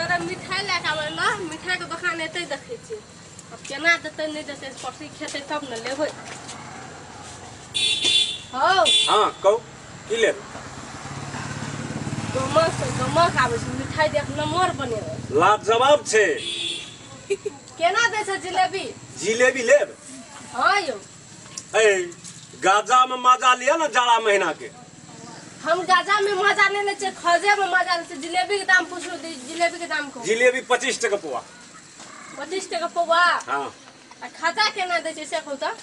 तरह मिठाई लए कऽ आबै ने, मिठाइके दोकान एतै देखै छियै। आब केना देतै नहि देतै, परसी खेतै तब ने लेबै। हौ। हाँ, कहू, की लेब? गमक से गमक आबै छै मिठाई, देख नम्बर बनेबै। लाजवाब छै। केना दै छै जिलेबी? जिलेबी लेब? हाँ यौ। ए गाजा में मजा लिया ना जाड़ा महीना के। हम गाजा में मजा नहीं लै छियै, खजे में मजा लै छियै। जिलेबी के दाम पूछू, जिलेबी के दाम कहू। जिलेबी 25 टका पौआ। 25 टका पौआ? हाँ। आ खाजा केना दै छै से कहू तऽ?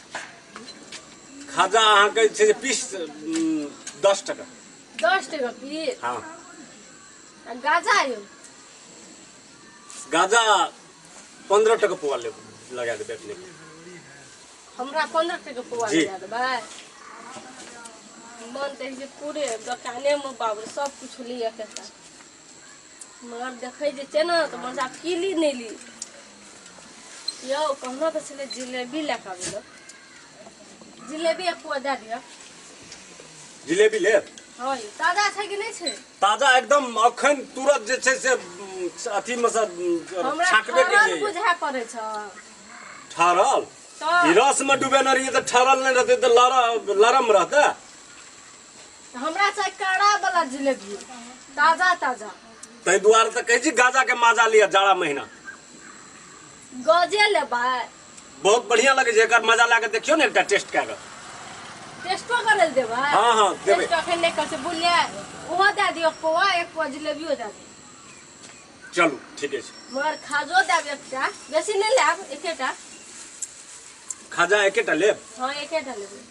खाजा अहाँके छै जे पीस 10 टका। 10 टका पीस? हाँ। आ गाजा यौ? गाजा 15 टका पौआ लेब, लगा देबै अपने। हमरा 15 टका पौआ? जी। लगा देबै। मन तऽ होइ छै पूरे दोकानेमे बाबू सब कुछ लिअ के साथ, मगर देखै जे छै ने तऽ मन आब की ली नहि ली। यौ, कहना तऽ छलै जिलेबी लए कऽ आबै लए। जिलेबी एक पुआ दए दिअ। जिलेबी लेब? हँ यौ, ताजा छै कि नहि छै? ताजा एकदम, अखन तुरंत जे छै से अथी मे से हमरा छाकबे ठहरल केलियै। बुझाय पड़ै छै। ठहरल? तऽ ई रस में डूबेने रहियै तऽ ठहरल नहि रहतै तऽ लरम रहतै। हमरा चाही कड़ा वाला जिलेबी, ताजा ताजा। ताहि दुआरे तऽ कहै छी गाजा के मजा लिअ जाड़ा महीना। गजे लेबै। बहुत बढ़िया लगै छै, एकर मजा लए कऽ देखियौ ने एकटा टेस्ट कए कऽ। टेस्टो करै लए देबै? हाँ, देबै। टेस्ट अखन नहि करै छै, बुझलियै? ओहो दए दियौ पौआ, एक पौआ जिलेबियो दए दियौ। चलू, ठीके छै। मगर खाजो देब एकटा, बेसी नहि लेब, एकेटा। खाजा एकेटा लेब? हाँ, एकेटा लेबै।